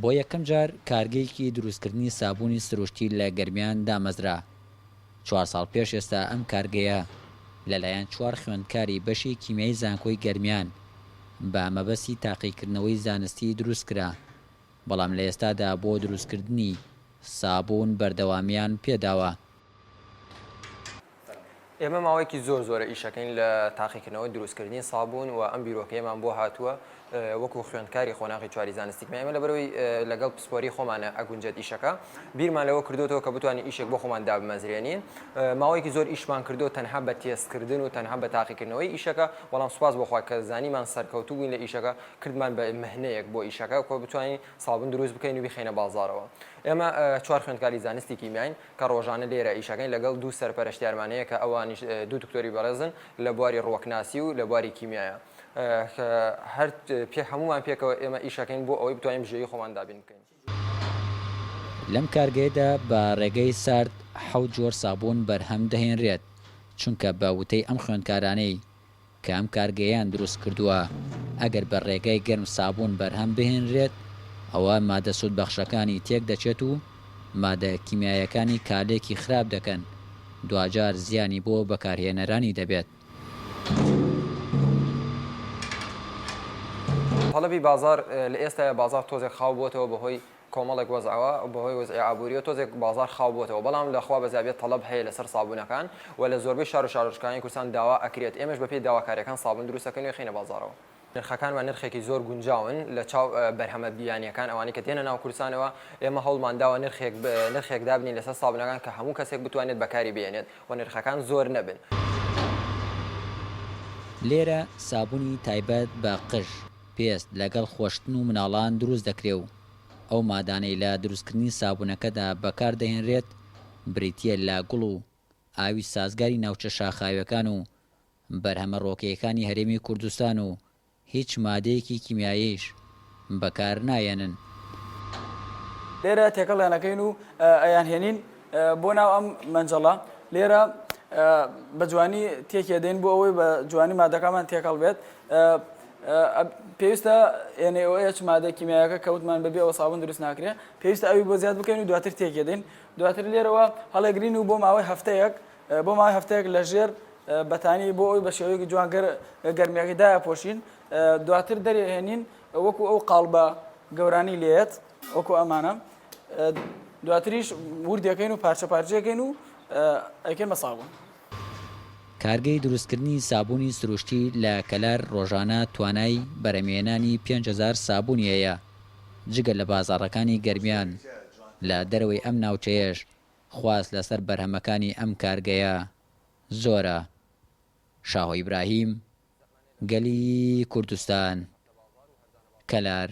بۆ یەکەم جار کارگەیەکی دروستکردنی سابوونی سروشتی لە گەرمیان دامەزرا. چوار ساڵ پێش ئێستا ئەم کارگەیە لەلایەن چوار خوێندکاری بەشی کیمیای زانکۆی گەرمیان بە مەبەستی تاقیکردنەوەی زانستی دروستکرا، بەڵام لە ئێستادا بۆ دروستکردنی سابوون بەردەوامیان پێداوە. ئێمە ماوەیەکی زۆر زۆرە ئیشەکەین لە تاقیکردنەوەی دروستکردنی سابوون و ئەم بیرۆکەیەمان بۆ هاتووە وەکو خوێندکاری قۆناغی چواری زانستی کیمیا ئێمە لەبەرەوەی لەگەڵ پسپۆری خۆمانە ئەگونجێت ئیشەکە بیرمان لەوە کردوتەوە کە بتوانین ئیشێک بۆ خۆمان دابمەزرێنین ماوەیەکی زۆر ئیشمان کردو تەنها بە تێستکردن و تەنها بە تاقیکردنەوەی ئیشەکە بەڵام سوپاس بۆ خوا کە زانیمان سەرکەوتوو بووین لە ئیشەکە کردمان بە مهنەیەک بۆ ئیشەکە کە بتوانین سابون دروست بکەین و بیخەینە بازاڕەوە ئێمە چوار خوێندکاری زانستی کیمیاین کە ڕۆژانە لێرە ئیشەکەین لەگەڵ دوو سەرپەرشتیارمان هەیە کە ئەوانیش دوو دکتۆری بەڕێزن لە بواری ڕووەکناسی و لە بواری کیمیایە کە هەر پێ هەموومان پێکەوە ئێمە ئیشەکەین بۆ ئەوەی بتوانین بژێوی خۆمان دابین بکەین. لەم کارگەیەدا بە ڕێگەی سارد حەوت جۆر سابوون بەرهەم دەهێنرێت، چونکە بە وتەی ئەم خوێندکارانەی کە ئەم کارگەیەیان دروست کردووە، ئەگەر بە ڕێگای گەرم سابوون بەرهەم بهێنرێت، ئەوا مادە سوودبەخشەکانی تێک دەچێت و مادە کیمیایەکانی کارلێکی خراپ دەکەن، دواجار زیانی بۆ بەکارهێنەرانی دەبێت. تەڵەبی بازاڕ لە ئێستایا بازاڕ تۆزێک خاو بۆتەوە بەهۆی کۆمەڵێک وەزعەوە بەهۆی وەزعی ئابووریەوە تۆزێک بازاڕ خاو بۆتەوە بەڵام لە خوا بەزیابێت تەڵەب هەیە لەسەر سابوونەکان و لە زۆربەی شار و شارۆچکەکانی کوردستان داوا ئەکرێت ئێمەش بەپێی داواکاریەکان سابوون دروست ئەکەین و ئەیخەینە بازاڕەوە. نرخەکانمان نرخێکی زۆر گونجاون لە چاو بەرهەمە بیانیەکان ئەوانەی کە دێنە ناو کوردستانەوە ئێمە هەوڵمان داوە نرخێک نرخێک دابنین لەسەر سابوونەکان کە هەموو کەسێک بتوانێت بەکاری بهێنێت و نرخەکان زۆر نەبن. لێرە سابوونی تایبەت بە قژ، پێست لەگەڵ خۆشتن و مناڵان دروست دەکرێ و ئەو مادانەی لە دروستکردنی سابوونەکەدا بەکار دەهێنرێت بریتییە لە گوڵ و ئاوی سازگاری ناوچە شاخاویەکان و بەرهەمە ڕۆکەیەکانی هەرێمی کوردستان و هیچ مادەیەکی کیمیاییش بەکار نایەنن. لێرە تێکەڵیان ئەکەین و ئەیانهێنین بۆ ناو ئەم مەنجەڵە لێرە بە جوانی تێکێدەین بۆ ئەوەی بە جوانی مادەکەمان تێکەڵ بێت پێویستە NaOH مادە کیمیایەکە کەوتمان بەبێ ئەوە سابون دروست ناکرێت پێویستە ئەوی بۆ زیاد بکەین و دواتر تێکێدەین دواتر لێرەوە هەڵێگرین و بۆ ماوەی هەفتەیەک بۆ ماوەی هەفتەیەک لە ژێر بەتانی بۆ ئەوی بە شێوەیەکی جوان گەر گەرمیەکەی دایەپۆشین دواتر دەرێهێنین وەکو ئەو قاڵبە گەورانی لێت وەکو ئەمانە دواتریش وردەکەین و پارچە پارچەکەین و ئەیکەین بە سابوون. کارگەی دروستکردنی سابوونی سروشتی لە کەلار ڕۆژانە توانای بەرهەمهێنانی 5000 سابوونی هەیە، جگە لە بازاڕەکانی گەرمیان، لە دەرەوەی ئەم ناوچەیەش خواست لەسەر بەرهەمەکانی ئەم کارگەیە زۆرە. شاهۆ ئیبراهیم، گەلی کوردستان، کەلار.